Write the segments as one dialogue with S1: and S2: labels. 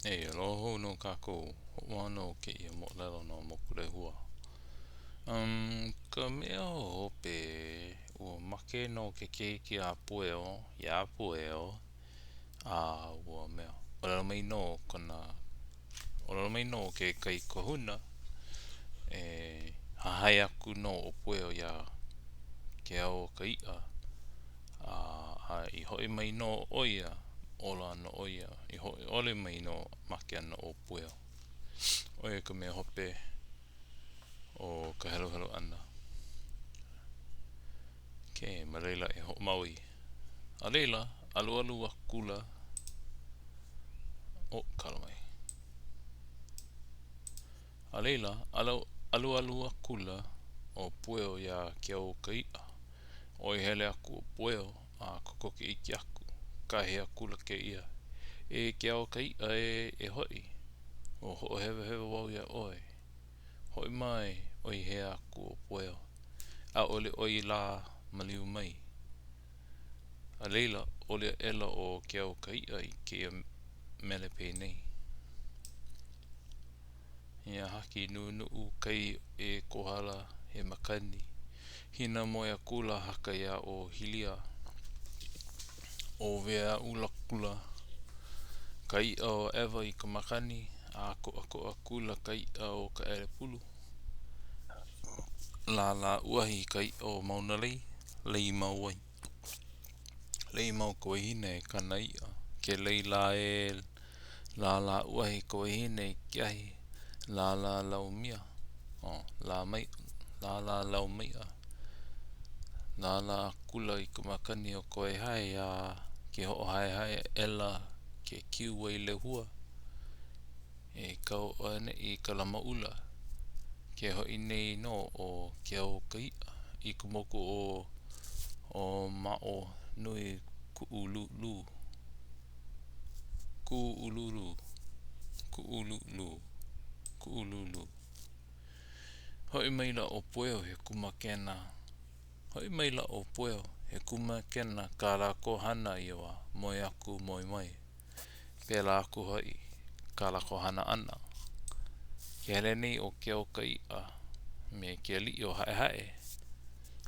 S1: E aloha hou nō kākou. Hoʻomau nō kēia moʻolelo no Mokulehua. Um, ka mea hope, ua make nō ke keiki a Pueo, iā Pueo, a ua mea, ʻōlelo mai nō kona, ʻōlelo mai nō ke kaikahuna, e hahai aku nō ʻo Pueo iā Keauokaiʻa, a, a i hoʻi mai nō ʻo ia, ola ana ʻo ia, i hoʻi ʻole mai nō, make ana ʻo Pueo. ʻO ia ka mea hope o ka heluhelu ʻana. Okay, ma laila e hoʻomau ai. A laila, alualu akula ʻo kala mai. A laila, alualu akula ʻo Pueo iā Keauokaiʻa. ʻOi hele aku ʻo Pueo a kokoke iki aku, kāhea akula kēia, E Keauokaiʻa ē, e hoʻi! Ua hoʻohewahewa wau iā ʻoe. Hoʻi mai, ʻoi hea aku ʻo Pueo. ʻAʻole ʻoe i lā maliu mai. A laila, oli aʻela ʻo Keauokaiʻa i kēia mele penei. Iā haki nunuʻu kai e Kohala he makani. Hina moe akula haka iā ʻo Hilia. ʻŌwea akula ka iʻa o ʻEwa i ka makani, a koʻakoʻa akula ka iʻa o Kaʻelepulu. Lālā uahi ka iʻa o Maunalei, lei mau ai. Lei mau ka wahine i kāna iʻa, ke lei lā e lālā uahi ka wahine i ke ahi, lālā laumia, oh, lā mai, lālā laumaiʻa. Lālā akula i ka makani o Kawaihae a ke hoʻohaehae aʻela ke kiu wai lehua. E kau auaneʻi ka lama ʻula. Ke hoʻi nei nō ʻo Keauokaiʻa i ka moku o ʻŌmaʻonui Kuʻululu. Kuʻululu. Kuʻululu. Kuʻululu. Hoʻi maila ʻo Pueo he kūmākena. Hoʻi maila ʻo Pueo he kūmākena kā lākou hana ia wā, moe aku, moe mai. Pēlā aku hoʻi kā lākou hana ʻana. Ke hele nei ʻo Keauokaiʻa me ke aliʻi o Haʻehaʻe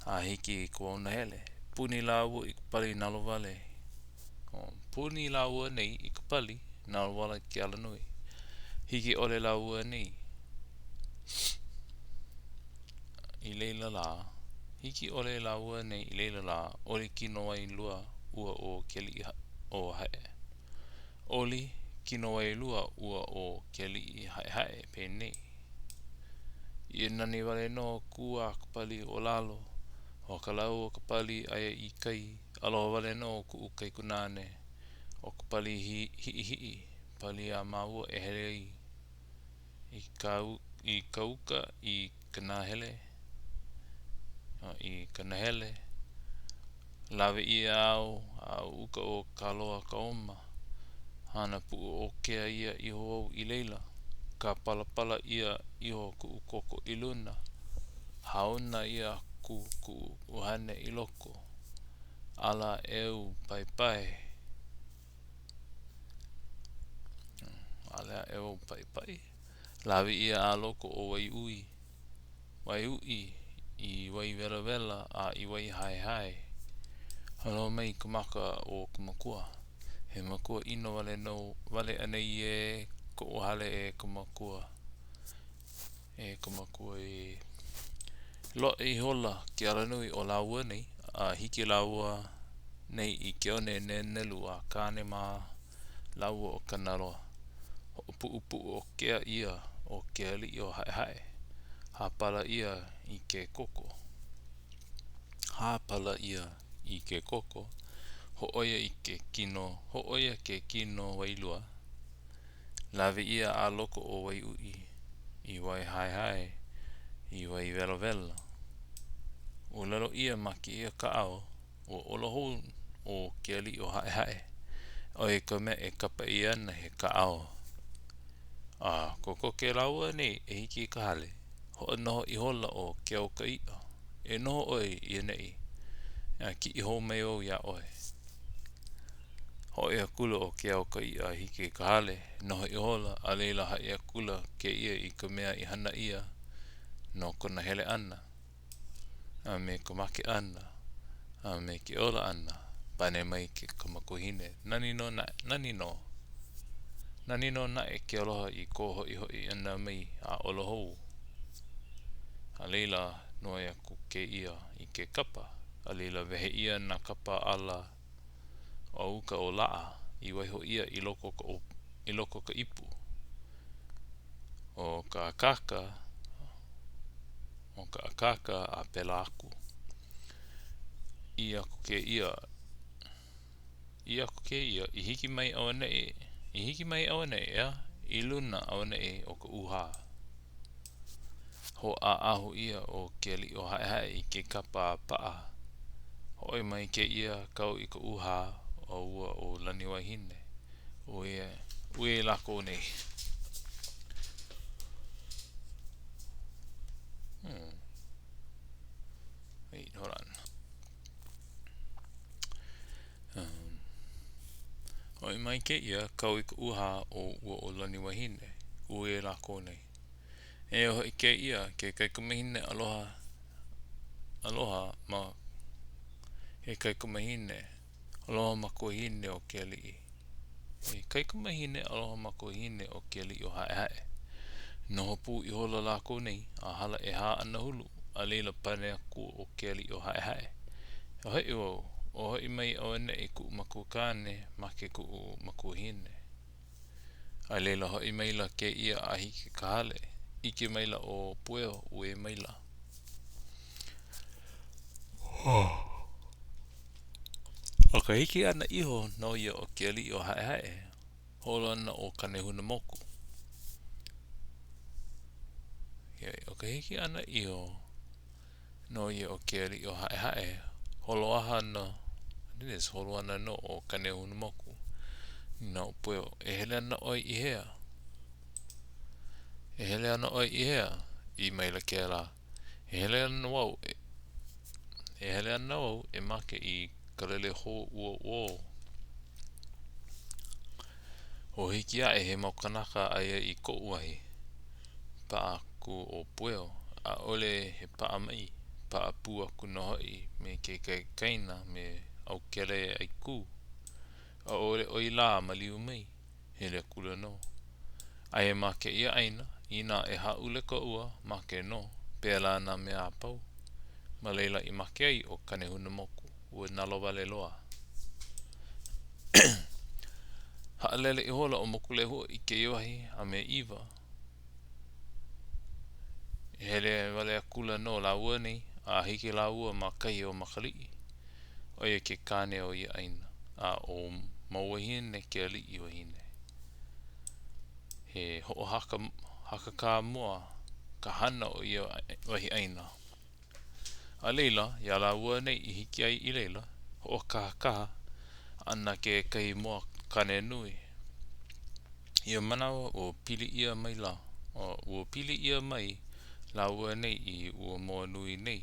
S1: a hiki i ka wao nahele. Puni lāua i ka pali nalowale. Puni lāua nei i ka pali nalowale ke alanui. Hiki ʻole lāua nei i laila lā. Hiki ʻole lāua nei i laila lā, oli kino wai lua ua o ke aliʻi o Haʻe. Oli kino wai lua ua o ke aliʻi Haʻehaʻe penei. Ia nani wale nō kū a ka pali o lalo, ʻo ka lau o ka pali aia i kai, aloha wale nō kuʻu kaikunāne, ʻo ka pali hiʻihiʻi, pali a māua e hele ai. I ka, i ka uka i ka nahele, i ka nahele, lawe ʻia au a uka o Kaloa Kaoma. Hana puʻu ʻokea ʻia iho au i laila. Kāpalapala ʻia iho kuʻu koko i luna. Hāuna ʻia aku kuʻu ʻuhane i loko. Ala aʻe au paepae. Ala aʻe wau paʻipaʻi. Lawe ʻia a loko o Waiui. Waiuʻi i wai welawela a i wai haehae. Aloha mai ka maka o ka makua. He makua ʻino wale nō wale anei ē koʻu hale e ka makua. E ka makua ē. Loaʻa ihola ke alanui o lāua nei, a hiki lāua nei i ke one nenelu a Kāne mā lāua ʻo Kanaloa. Hoʻopuʻupuʻu ʻokea ʻia ʻo ke aliʻi o Haʻehaʻe. Hāpala ʻia i ke koko. Hāpala ʻia i ke koko. Hōʻoia i ke kino, hōʻoia ke kino wailua. Lawe ʻia a loko o Waiuʻi, i wai haehae, i wai welawela. ʻŌlelo ʻia ma kēia kaʻao, ua ola hou ʻo ke aliʻi o Haʻehaʻe, ʻo ia ka mea e kapa ʻia ana he kaʻao. A kokoke lāua nei e hiki i ka hale, hoʻonoho ihola ʻo Keauokaiʻa, E noho ʻoe i ʻaneʻi, a kiʻi hou mai wau iā ʻoe. Hoʻi akula ʻo Keaukaiʻa a hiki i ka hale, noho ihola, a laila haʻi akula kēia i ka mea i hana ʻia no kona hele ʻana, a me ka make ʻana, a me ke ola ʻana. Pane mai ka makuahine, Nani nō naʻe, nani nō. Nani nō naʻe ke aloha i kō hoʻihoʻi ʻana mai a ola hou. A laila, noi aku kēia i ke kapa, a laila wehe ʻia nā kapa ala o uka o Laʻa i waiho ʻia i loko o ka i loko o ka ipu. ʻO ka akāka, ʻo ka akāka a pēlā aku. ʻĪ aku kēia, ʻī aku kēia, i hiki mai auaneʻi, i hiki mai auaneʻi, ʻeā, i luna auaneʻi o ka ʻūhā. Hōʻaʻahu ʻia ʻo Kealiʻiōhaʻehaʻe i ke kapa a paʻa. Hoʻi mai kēia kau i ka ʻūhā o ua ʻo Laniwahine. Uē, uē lākou nei. Hmm. Wait, hold on. Um, hoʻi mai kēia kau i ka ʻūhā o ua ʻo Laniwahine. Uē lākou nei. Eia hoʻi kēia, ke kaikamahine aloha, aloha ma, ke kaikamahine aloha makuahine o ke aliʻi. He kaikamahine aloha makuahine o ke aliʻi o Haʻehaʻe. Noho pū ihola lākou nei a hala ʻehā anahulu, a laila pane aku ʻo ke aliʻi o Haʻehaʻe, E hoʻi wau, o hoʻi mai auaneʻi kuʻu makuakāne, make kuʻu makuahine. A laila hoʻi maila kēia a hiki i ka hale, ʻike maila ʻo Pueo, uē maila. ʻO ka hiki ʻana iho nō ia o ke aliʻi o Haʻehaʻe, holo ana ʻo Kanehunamoku. ʻO ka hiki ʻana iho nō ia o ke aliʻi o Haʻehaʻe, holo aha ana, holo ana nō ʻo Kanehunamoku. Nīnau ʻo Pueo, E hele ana ʻoe i hea? E hele ana ʻoe i hea? ʻĪ maila kēlā, E hele ana wau e, e hele ana wau e make i ka lele hōʻuoʻuo. O hiki aʻe he mau kānaka aia i koʻu wahi. Paʻa aku ʻo Pueo, ʻaʻole he paʻa mai, paʻa pū aku nō hoʻi me ke kaikaina me ʻAukeleaikū. ʻAʻole ʻoi lā maliu mai, hele akula nō. Aia ma kēia ʻāina, inā e hāʻule ka ua, make nō, pēlā nā mea a pau. Ma laila i make ai ʻo Kanehunamoku, ua nalowale loa. Haʻalele ihola ʻo Mokulehua i kēia wahi a me ʻIwa. Hele wale akula nō lāua nei a hiki lāua ma kahi o Makaliʻi, ʻo ia ke kāne o ia ʻāina, a ʻo Mauwahine ke aliʻi wahine. He hoʻohaka hakakā moa ka hana o ia wahi ʻāina. A laila, iā lāua nei i hiki ai i laila, hoʻokahakaha ana kekahi moa kāne nui. Ia manawa, ua pili ʻia maila, ua pili ʻia mai lāua nei i ua moa nui nei.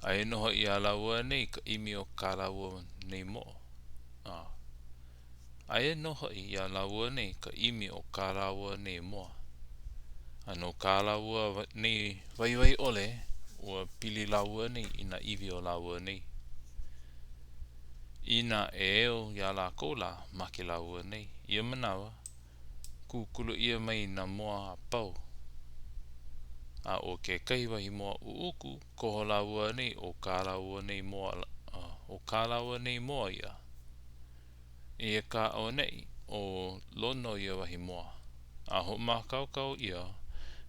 S1: Aia nō hoʻi iā lāua nei ka ʻimi o kā lāua nei moʻo. A. Aia nō hoʻi iā lāua nei ka ʻimi o kā lāua nei moa. A no kā lāua nei waiwai ʻole, ua pili lāua nei i nā iwi o lāua nei. Inā e eo iā lākou lā, make lāua nei. Ia manawa, kūkulu ʻia mai nā moa a pau. A ʻo kekahi wahi moa ʻuʻuku, koho lāua nei ʻo kā lāua nei moa, ʻo kā lāua nei moa ia. Eia kā auaneʻi ʻo Lono ia wahi moa, a hoʻomākaukau ʻia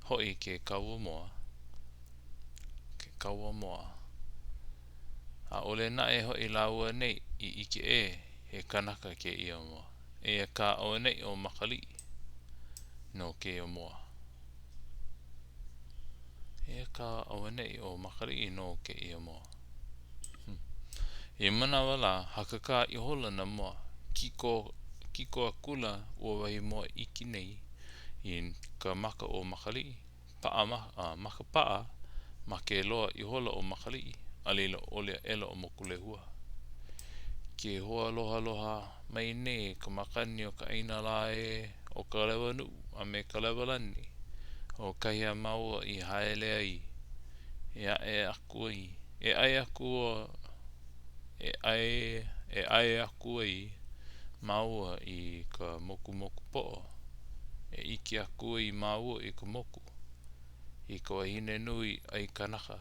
S1: hoʻi ke kaua moa, ke kaua moa. ʻAʻole naʻe hoʻi lāua nei i ʻike ē he kanaka kēia moa. Eia kā auaneʻi ʻo Makaliʻi no kēia moa. Eia kā auaneʻi ʻo Makaliʻi no kēia moa. Hmm. Ia manawa lā, hakakā ihola nā moa, kiko, kiko akula ua wahi moa iki nei i ka maka o Makaliʻi, paʻa ma, a, maka paʻa, make loa ihola ʻo Makaliʻi, a laila ʻoli aʻela ʻo Mokulehua. Ke hoalohaloha mai nei ka makani o ka ʻāina lā ē, ʻo ka lewa nuʻu a me ka lewa lani, ʻo kahi a māua i haele ai, e aʻe aku ai, e ʻae aku e ʻae e ʻae aku ai māua i ka mokumoku poʻo, e ʻike aku ai māua i ka moku, i ka wahine nui ʻai kanaka,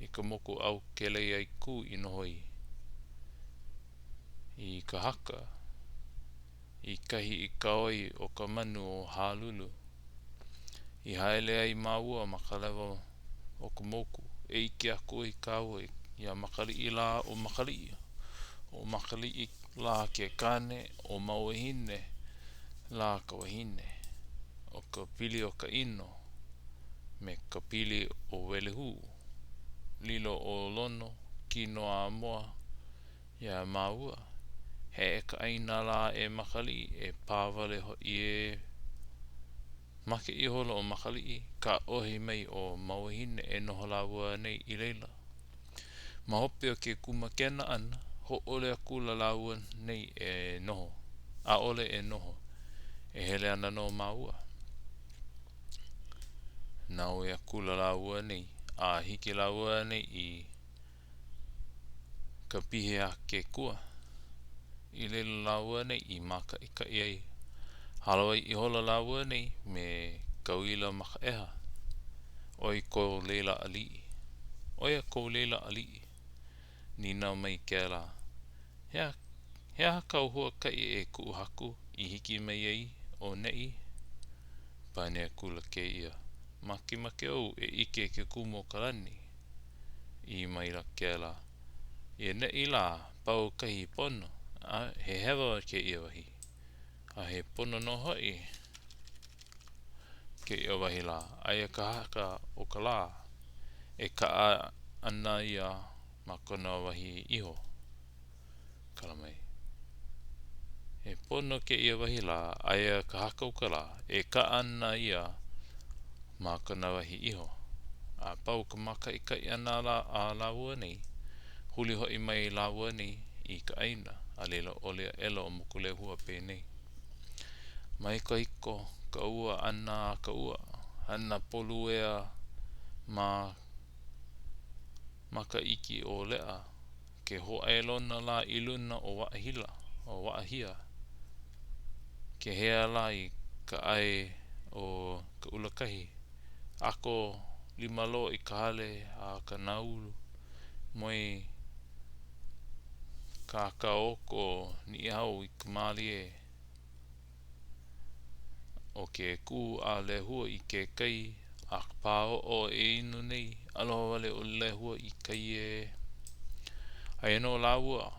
S1: i ka moku āu Keleiaikū i noho ai. I ka haka, i kahi i kau ai ʻo ka manu o Halulu. I haele ai māua ma ka lewa o ka moku, e ʻike aku ai kāua iā Makaliʻi lā ʻo Makaliʻi. ʻO Makaliʻi lā ke kāne, ʻo Makuahine lā ka wahine. ʻO ka pili o ka ʻino me ka pili o Welehū. Lilo ʻo Lono, kino a moa iā māua. Heʻe ka ʻāina lā e Makaliʻi, e pā wale hoʻi ē. Make ihola ʻo Makaliʻi, kāohi mai ʻo Makuahine e noho lāua nei i laila. Ma hope o ke kūmākena ʻana, hōʻole akula lāua nei e noho. ʻAʻole e noho. E hele ana nō māua. Naue akula lāua nei, a hiki lāua nei i ka pihe a ke kua. I laila lāua nei i mākaʻikaʻi ai. Hālāwai ihola lāua nei me Kauila Makaʻeha, ʻo ia ko laila aliʻi. ʻO ia ko laila aliʻi. Nīnau mai kēlā, He aha, he aha kāu huakaʻi e kuʻu haku i hiki mai ai ʻoneʻi? Pane akula kēia, Makemake au e ʻike i ke kumu o ka lani. ʻĪ maila kēlā, I ʻaneʻi lā, pau kahi pono, a he hewa kēia wahi. A he pono nō hoʻi kēia wahi lā, aia ka haka o ka lā, e kaʻa ana ia ma kona wahi iho. Kala mai. He pono kēia wahi lā, aia ka haka o ka lā, e kaʻa ana ia ma kona wahi iho. A pau ka mākaʻikaʻi ʻana a lāua nei, huli hoʻi mai lāua nei i ka ʻāina, a laila ʻoli aʻela ʻo Mokulehua penei. Mai kahiko ka ua ʻana a ka ua, hana poluea ma maka iki o leʻa, Ke hōʻailona lā i luna o Waʻahila, o Waʻahia, ke hea lā i ka ʻae o Kaʻulakahi, ʻako limaloa i ka hale a ka Nāulu, moe kākāʻoko Niʻihau i ka mālie. ʻO ke kū a Lehua i ke kai a ka pāoʻo e inu nei, aloha wale ʻo Lehua i kai ē. Aia nō lāua,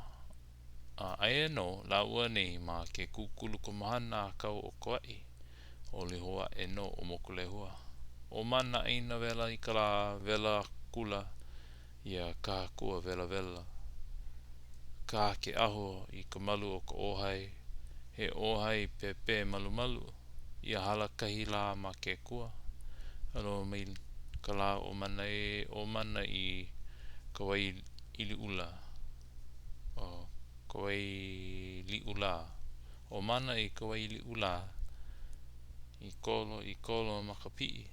S1: a aia nō lāua nei ma ke kūkulu komohana ʻākau o Kauaʻi, ʻoli hou aʻe nō ʻo Mokulehua. ʻO Mana ʻāina wela i ka lā, wela akula ia kahakua welawela. Kā ke aho i ka malu o ka ʻōhai, he ʻōhai pēpē malumalu, ia hala kahi lā ma ke kua. Aloha mai ka lā o Mana ē, ʻo Mana i ka wai ʻiliʻula, ʻo ka wai liʻu lā. ʻO Mana i ka wai liʻu lā, i kolo, i kolo ma ka piʻi,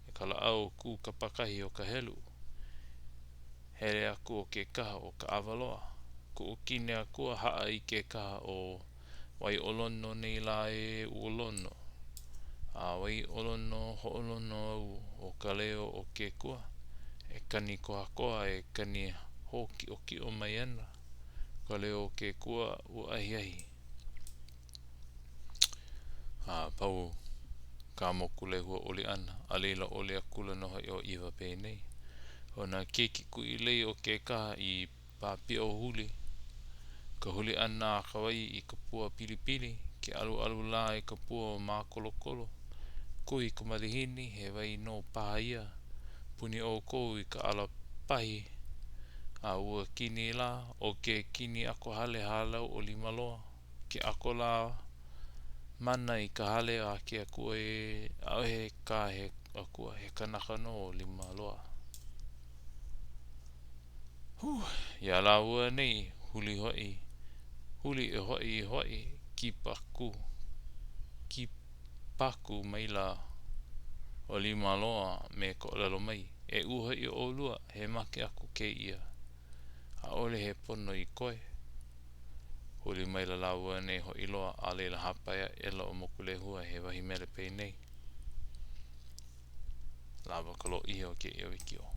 S1: e ka lāʻau kū kapakahi o ka helu. Hele aku o ke kaha o Kaʻawaloa. Kuʻu kine akua haʻa i ke kaha o Waiʻolono nei lā ē ua lono. A Waiʻolono hoʻolono au o ka leo o ke kua e kani kohakoha e kani hōkiʻokiʻo mai ana ka leo o ke kua ua ahiahi. A pau kā Mokulehua ʻoli ʻana, a laila ʻoli akula nō hoʻi ʻo ʻIwa penei, ʻO nā keiki kuʻi lei o Kekaha i pāpiʻo huli, ka huli ʻana a ka wai i ka pua pilipili, ke ʻaluʻalu lā i ka pua mākolokolo. Kuhi ka malihini, he wai nō paha ia. Puni ʻoukou i ka ʻala pahi a ua kini lā, ʻo ke kini ʻako hale hālau o Limaloa. Ke ʻako lā Mana i ka hale a ke akua ē, ʻaʻohe kā he akua, he kanaka nō ʻo Limaloa. Huh! Iā lāua nei, huli hoʻi. Huli e hoʻi i hoʻi, kipaku kipaku maila ʻo Limaloa me ka ʻōlelo mai, "E uhaʻi ʻolua, he make aku kēia. ʻAʻole he pono i koe." Huli maila lāua nei hoʻi loa, a laila hāpai aʻela ʻo Mokulehua he wahi mele penei. Lawa ka lōʻihi o kēia wikiō.